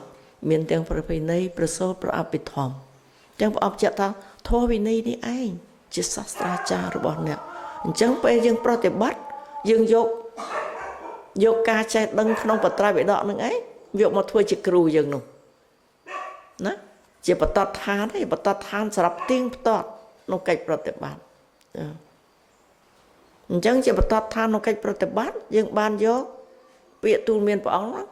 មានទាំងព្រះវិន័យព្រះសូត្រព្រះអភិធម្មអញ្ចឹងព្រះអង្គបញ្ជាក់ថាធម៌វិន័យនេះឯងជាសាស្ត្រាចារ្យរបស់អ្នកអញ្ចឹងពេលយើងប្រតិបត្តិយើងយកការចេះដឹងក្នុងបត្រៃបិដកនឹងឯងយកមកធ្វើជាគ្រូយើងនោះណាជាបតតឋានឯងបតតឋានសម្រាប់ទៀងផ្ទាត់ក្នុងកិច្ចប្រតិបត្តិអញ្ចឹងជាបតតឋានក្នុងកិច្ចប្រតិបត្តិយើងបានយកពាក្យទូលមានព្រះអង្គ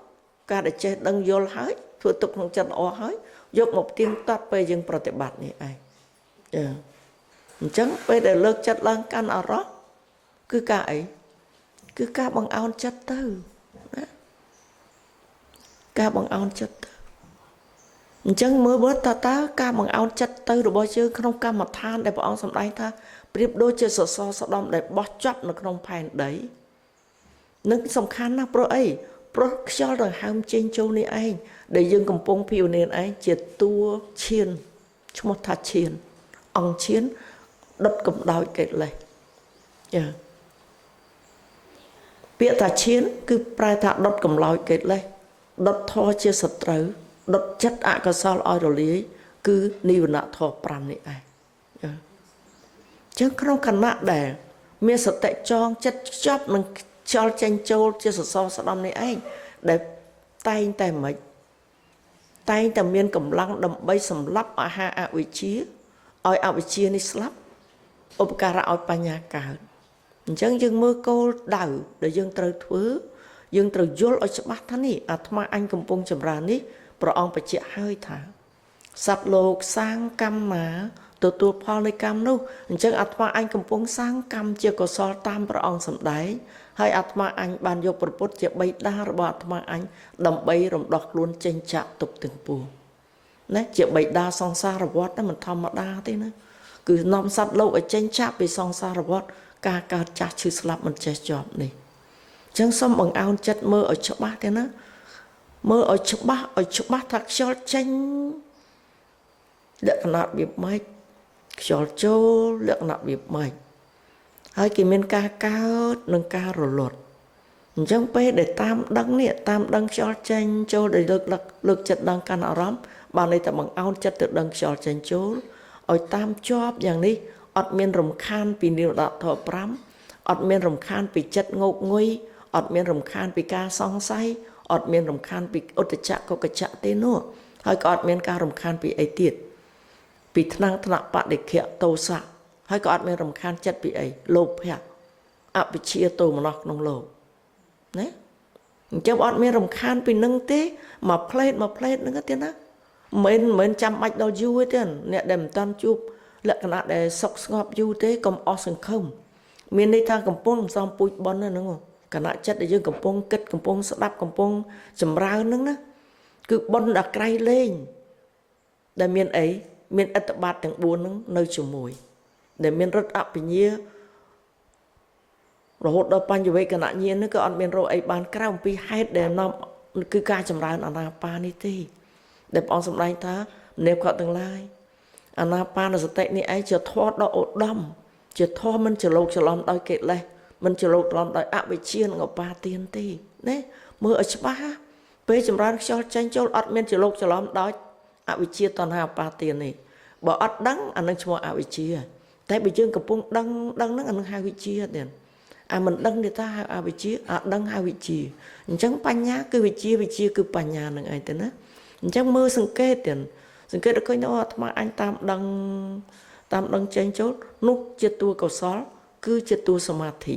ការដែលចេះដឹងយល់ហើយធ្វើទុកក្នុងចិត្តល្អហើយយកមកទៀងទាត់ពេលយើងប្រតិបត្តិនេះឯងអញ្ចឹងពេលដែលលើកចិត្តឡើងកាន់អារម្មណ៍គឺការអីគឺការបង្អោនចិត្តទៅណាការបង្អោនចិត្តទៅអញ្ចឹងមើលមើលតើការបង្អោនចិត្តទៅរបស់យើងក្នុងកម្មដ្ឋានដែលព្រះអង្គសម្ដែងថាប្រៀបដូចជាសសរស្ដម្ភដែលបោះចប់នៅក្នុងផែនដីនឹងសំខាន់ណាស់ព្រោះអីព្រោះខ្យល់ដង្ហើមចេញចូលនេះឯងដែលយើងកំពុងភាវនាឯងជាតួឈានឈ្មោះថាឈានអង្គឈានដុតកម្ដៅកិលេសចាពាក្យថាឈានគឺប្រែថាដុតកម្លោចកិលេសដុតធម៌ជាសត្រូវដុតចិត្តអកុសលឲ្យរលាយគឺនិវរណធម៌5នេះឯងចាចឹងក្នុងខណៈដែលមានសតិចងចិត្តចប់នឹងខ្យល់ចេញចូលជាសសរស្ដម្ភនេះឯងដែលតែងតែមិនតែងតែមានកម្លាំងដើម្បីសម្លាប់អាហារអវិជ្ជាឲ្យអវិជ្ជានេះស្លាប់ឧបការៈឲ្យបញ្ញាកើតអញ្ចឹងយើងមើលគោលដៅដែលយើងត្រូវធ្វើយើងត្រូវយល់ឲ្យច្បាស់ថានេះអាត្មាអញកំពុងចម្រើននេះព្រះអង្គបញ្ជាក់ហើយថា សត្វលោកសាងកម្មណាទទួលផលនៃកម្មនោះអញ្ចឹងអាត្មាអញកំពុងសាងកម្មជាកុសលតាមព្រះអង្គសម្ដែងហើយអាត្មាអញបានយកព្រះពុទ្ធជាបិតារបស់អាត្មាអញដើម្បីរំដោះខ្លួនចេញចាកទុក្ខទាំងពួងណាជាបិតាសង្សារវដ្តមិនធម្មតាទេណាគឺនាំសត្វលោកឲ្យចេញចាកពីសង្សារវដ្តការកើតចាស់ឈឺស្លាប់មិនចេះចប់នេះអញ្ចឹងសូមបង្អោនចិត្តមើលឲ្យច្បាស់ទេណាមើលឲ្យច្បាស់ឲ្យច្បាស់ថាខ្យល់ចេញលក្ខណៈវាម៉េចខ្យល់ចូលលក្ខណៈវាម៉េចហើយគេមានការកើតនិងការរលត់អញ្ចឹងពេលដែលតាមដឹងនេះតាមដឹងខ្យល់ចេញចូលដែលលើកចិត្តដឹងកាន់អារម្មណ៍បានន័យថាបង្អោនចិត្តទៅដឹងខ្យល់ចេញចូលឲ្យតាមជាប់យ៉ាងនេះអត់មានរំខានពីនិរោធធម៌5អត់មានរំខានពីចិត្តងោកងុយអត់មានរំខានពីការសង្ស័យអត់មានរំខានពីឧទ្ធចៈកុកច្ចៈទេនោះហើយក៏អត់មានការរំខានពីអីទៀតពីថ្នាំងថ្នាក់បដិខៈទោសៈហើយក៏អត់មានរំខានចិត្តពីអីលោភៈអវិជ្ជាទោមនស្សក្នុងលោកណាអញ្ចឹងអត់មានរំខានពីនឹងទេមួយផ្លេតមួយផ្លេតហ្នឹងទៀតណាមិនមែនចាំបាច់ដល់យូរទេអ្នកដែលមិនតាន់ជួបលក្ខណៈដែលសុខស្ងប់យូរទេកុំអស់សង្ឃឹមមានន័យថាកំពុងសំពូជប៉ុនហ្នឹងគណៈចិត្តដែលយើងកំពុងគិតកំពុងស្ដាប់កំពុងចម្រើនហ្នឹងណាគឺប៉ុនដល់ក្រៃលែងដែលមានអីមានអត្តបាតទាំង4ហ្នឹងនៅជាមួយដែលមានរិទ្ធអភិញ្ញារហូតដល់បញ្ញវេកណញ្ញាណហ្នឹងក៏អត់មានរកអីបានក្រៅអំពីហេតុដែលនាំគឺការចម្រើនអានាបានេះទេដែលព្រះអង្គសម្ដែងថានាមគាត់ទាំងឡាយអានាបានសតិនេះឯងជាធម៌ដ៏ឧត្តមជាធម៌មិនច្រឡោកច្រឡំដោយកិលេសមិនច្រឡោកច្រឡំដោយអវិជ្ជានិងឧបាទានទេណាមើលឲ្យច្បាស់ពេលចម្រើនខ្យល់ចេញចូលអត់មានច្រឡោកច្រឡំដោយអវិជ្ជាតណ្ហាឧបាទាននេះបើអត់ដឹងអានឹងឈ្មោះអវិជ្ជាតែបើយើងកំពុងដឹងដឹងហ្នឹងអានឹងហៅវិជ្ជាទៀតអាមិនដឹងទេថាហៅអវិជ្ជាអត់ដឹងហៅវិជ្ជាអញ្ចឹងបញ្ញាគឺវិជ្ជាវិជ្ជាគឺបញ្ញានឹងឯងទៅណាអញ្ចឹងមើលសង្កេតទៀតសង្កេតដល់ឃើញថាអាត្មាអញតាមដឹងតាមដឹងចេញចូលនោះជាតួកុសលគឺជាតួសមាធិ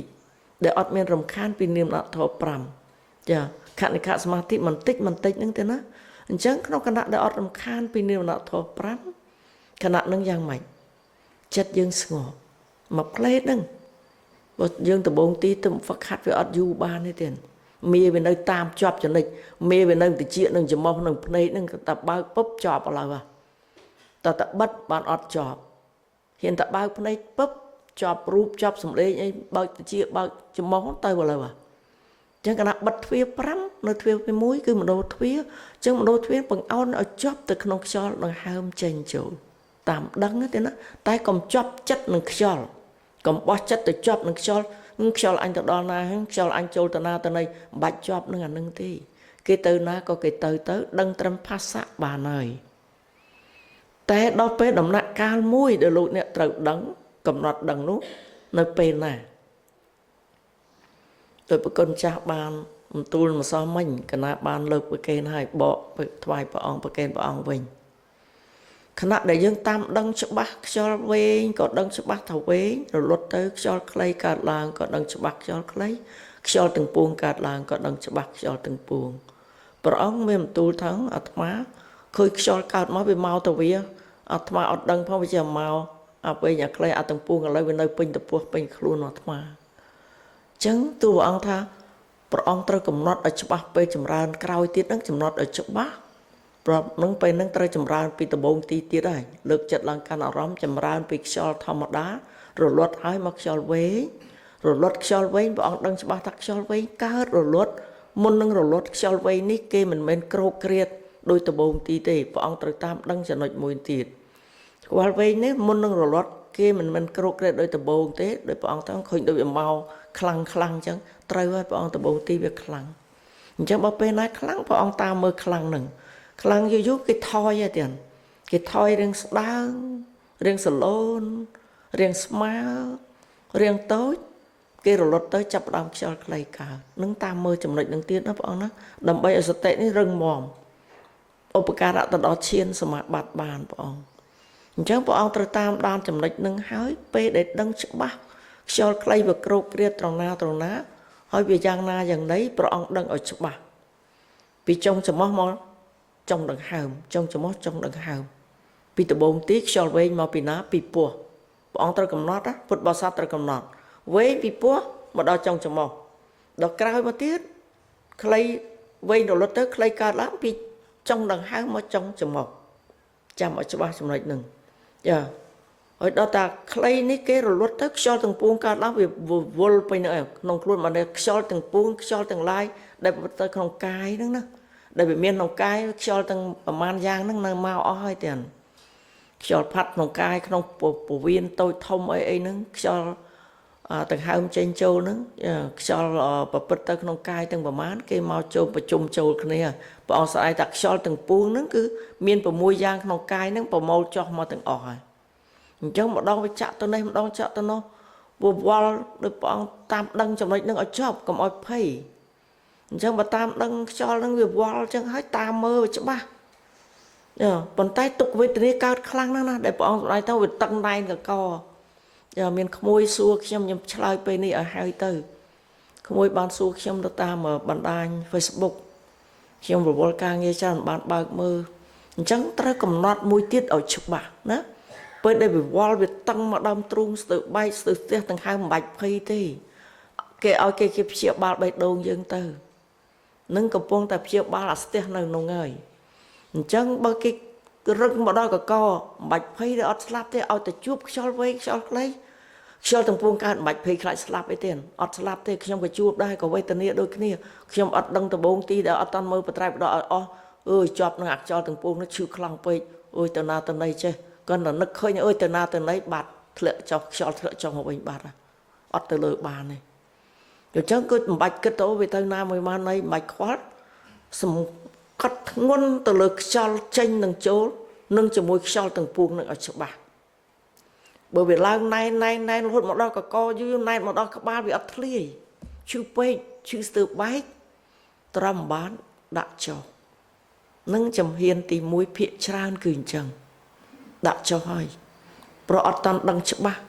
ដែលអត់មានរំខានពីនាមធម៌5ចាខនិកសមាធិបន្តិចបន្តិចហ្នឹងទេណាអញ្ចឹងក្នុងគណៈដែលអត់រំខានពីនាមធម៌5គណៈនឹងយ៉ាងម៉េចចិត្តយើងស្ងប់មួយផ្លេតហ្នឹងបើយើងដំបងទីទៅហ្វឹកហាត់វាអត់យូរបានទេទៀតមេវានៅតាមជាប់ចំណិចមេវានៅតិចនឹងច្រមុះនឹងភ្នែកនឹងតែបើកពុបជាប់ឥឡូវតើតែបិទបានអត់ជាប់ហ៊ានតែបើកភ្នែកពុបជាប់រូបជាប់សម្លេងអីបើកតិចបើកច្រមុះទៅឥឡូវអញ្ចឹងគណៈបិទទ្វារ5នៅទ្វារទី1គឺមនោទ្វារអញ្ចឹងមនោទ្វារបង្អោនឲ្យជាប់ទៅក្នុងខ្យល់ដង្ហើមចេញចូលតាមដឹងទេណាតែកុំជាប់ចិត្តនឹងខ្យល់កុំបោះចិត្តទៅជាប់នឹងខ្យល់ខ្យល់អញទៅដល់ណាខ្យល់អញចូលទៅណាទៅណីមិនបាច់ជាប់នឹងអានឹងទេគេទៅណាក៏គេទៅទៅដឹងត្រឹមភាសាបានហើយតែដល់ពេលដំណាក់កាលមួយដែលលោកអ្នកត្រូវដឹងកំណត់ដឹងនោះនៅពេលណាដោយប្រគុណចាស់បានបន្ទូលម្សិលមិញគណៈបានលើកប្រគេនហើយបកថ្វាយព្រះអង្គប្រគេនព្រះអង្គវិញខណៈដែលយើងតាមដឹងច្បាស់ខ្យល់វែងក៏ដឹងច្បាស់ថាវែងរលត់ទៅខ្យល់ខ្លីកើតឡើងក៏ដឹងច្បាស់ខ្យល់ខ្លីខ្យល់ទាំងពួងកើតឡើងក៏ដឹងច្បាស់ខ្យល់ទាំងពួងព្រះអង្គមានបន្ទូលថាអាត្មាឃើញខ្យល់កើតមកវាមកទៅវាអាត្មាអត់ដឹងផងវាជាមកអាវែងអាខ្លីអាទាំងពួងឥឡូវវានៅពេញតពោះពេញខ្លួនអាត្មាអញ្ចឹងទូព្រះអង្គថាព្រះអង្គត្រូវកំណត់ឲ្យច្បាស់ពេលចម្រើនក្រោយទៀតហ្នឹងកំណត់ឲ្យច្បាស់ប្រាប់នឹងពេលហ្នឹងត្រូវចម្រើនពីដំបូងទីទៀតហើយលើកចិត្តឡើងកាន់អារម្មណ៍ចម្រើនពីខ្យល់ធម្មតារលត់ហើយមកខ្យល់វែងរលត់ខ្យល់វែងព្រះអង្គដឹងច្បាស់ថាខ្យល់វែងកើតរលត់មុននឹងរលត់ខ្យល់វែងនេះគេមិនមែនក្រោកក្រៀតដោយដំបូងទីទេព្រះអង្គត្រូវតាមដឹងចំណុចមួយទៀតខ្យល់វែងនេះមុននឹងរលត់គេមិនមែនក្រោកក្រៀតដោយដំបូងទេដោយព្រះអង្គថាឃើញដូចវាមកខ្លាំងខ្លាំងអញ្ចឹងត្រូវហើយព្រះអង្គដំបូងទីវាខ្លាំងអញ្ចឹងបើពេលណាខ្លាំងព្រះអង្គតាមមើលខ្លាំងហ្នឹងខ្លាំងយូរយូរគេថយហើយទៀតគេថយរៀងស្ដើងរៀងសឡូនរៀងស្មើរៀងតូចគេរលត់ទៅចាប់ផ្ដើមខ្យល់ខ្លីកើតនឹងតាមមើលចំណុចនឹងទៀតណាព្រះអង្គណាដើម្បីឲ្យសតិនេះរឹងមាំឧបការៈទៅដល់ឈានសមាបត្តិបានព្រះអង្គអញ្ចឹងព្រះអង្គត្រូវតាមដានចំណុចនឹងហើយពេលដែលដឹងច្បាស់ខ្យល់ខ្លីវាក្រោកក្រៀតត្រង់ណាត្រង់ណាហើយវាយ៉ាងណាយ៉ាងណីព្រះអង្គដឹងឲ្យច្បាស់ពីចុងច្រមុះមកចុងដង្ហើមចុងច្រមុះចុងដង្ហើម ពីដំបូងទីខ្យល់វែងមកពីណាពីពោះព្រះអង្គត្រូវកំណត់ណាពុទ្ធបរិស័ទត្រូវកំណត់វែងពីពោះមកដល់ចុងច្រមុះដល់ក្រោយមកទៀតខ្លីវែងរលត់ទៅខ្លីកើតឡើងពីចុងដង្ហើមមកចុងច្រមុះចាំឲ្យច្បាស់ចំណុចហ្នឹងចាហើយដល់តាខ្លីនេះគេរលត់ទៅខ្យល់ទាំងពួងកើតឡើងវាវល់ពេញនៅក្នុងខ្លួនបានខ្យល់ទាំងពួងខ្យល់ទាំងឡាយដែលប្រព្រឹត្តទៅក្នុងកាយហ្នឹងណាដែលវាមានក្នុងកាយខ្យល់ទាំងប្រមាណយ៉ាងហ្នឹងនៅមកអស់ហើយទាំងខ្យល់ផាត់ក្នុងកាយក្នុងពោះវៀនតូចធំអីអីហ្នឹងខ្យល់ដង្ហើមចេញចូលហ្នឹងខ្យល់ប្រព្រឹត្តទៅក្នុងកាយទាំងប្រមាណគេមកចូលប្រជុំចូលគ្នាព្រះអង្គស្អែកថាខ្យល់ទាំងពួងហ្នឹងគឺមាន6យ៉ាងក្នុងកាយហ្នឹងប្រមូលចុះមកទាំងអស់ហើយអញ្ចឹងម្ដងវាចាក់ទៅនេះម្ដងចាក់ទៅនោះវល់ដោយព្រះអង្គតាមដឹងចំណុចហ្នឹងឲ្យចប់កុំឲ្យភ័យអញ្ចឹងបើតាមដឹងខ្យល់ហ្នឹងវាវល់អញ្ចឹងហើយតាមមើលវាច្បាស់ប៉ុន្តែទុក្ខវេទនាកើតខ្លាំងណាស់ណាដែលព្រះអង្គសម្ដែងទៅវាតឹងណែនកកមានក្មួយសួរខ្ញុំខ្ញុំឆ្លើយពេលនេះឲ្យហើយទៅក្មួយបានសួរខ្ញុំទៅតាមបណ្ដាញ Facebook ខ្ញុំរវល់ការងារច្រើនបានបើកមើលអញ្ចឹងត្រូវកំណត់មួយទៀតឲ្យច្បាស់ណាពេលដែលវាវល់វាតឹងមកដើមទ្រូងស្ទើបែកស្ទើស្ទះទាំងហើមមិនបាច់ភ័យទេគេឲ្យគេគេព្យាបាលបេះដូងយើងទៅនឹងកំពុងតែព្យាបាលអាស្ទះនៅក្នុងហើយអញ្ចឹងបើគេរឹងមកដល់កកមិនបាច់ភ័យទេអត់ស្លាប់ទេឲ្យតែជួបខ្យល់វែងខ្យល់ខ្លីខ្យល់ទាំងពួងកើតមិនបាច់ភ័យខ្លាចស្លាប់អីទេអត់ស្លាប់ទេខ្ញុំក៏ជួបដែរក៏វេទនាដូចគ្នាខ្ញុំអត់ដឹងដំបូងទីដែលអត់តាន់មើលបត្រៃបដកឲ្យអស់អើយជាប់នឹងអាខ្យល់ទាំងពួងនោះឈឺខ្លាំងពេកអើយទៅណាទៅណីចេះគាត់តែនឹកឃើញអើយទៅណាទៅណីបាត់ធ្លាក់ចុះខ្យល់ធ្លាក់ចុះមកវិញបាត់អត់ទៅលើបានទេអញ្ចឹងគឺមិនបាច់គិតទៅវាទៅណាមួយបានណីមិនបាច់ខ្វល់សំកត់ធ្ងន់ទៅលើខ្យល់ចេញនឹងចូលនឹងជាមួយខ្យល់ទាំងពួងនឹងឲ្យច្បាស់បើវាឡើងណែនណែនណែនរហូតមកដល់កកយូរណែនមកដល់ក្បាលវាអត់ធ្លាយឈឺពេកឈឺស្ទើបែកត្រឹមបានដាក់ចុះនឹងចំហៀនទី1ភាកច្រើនគឺអញ្ចឹងដាក់ចុះហើយព្រោះអត់តាន់ដឹងច្បាស់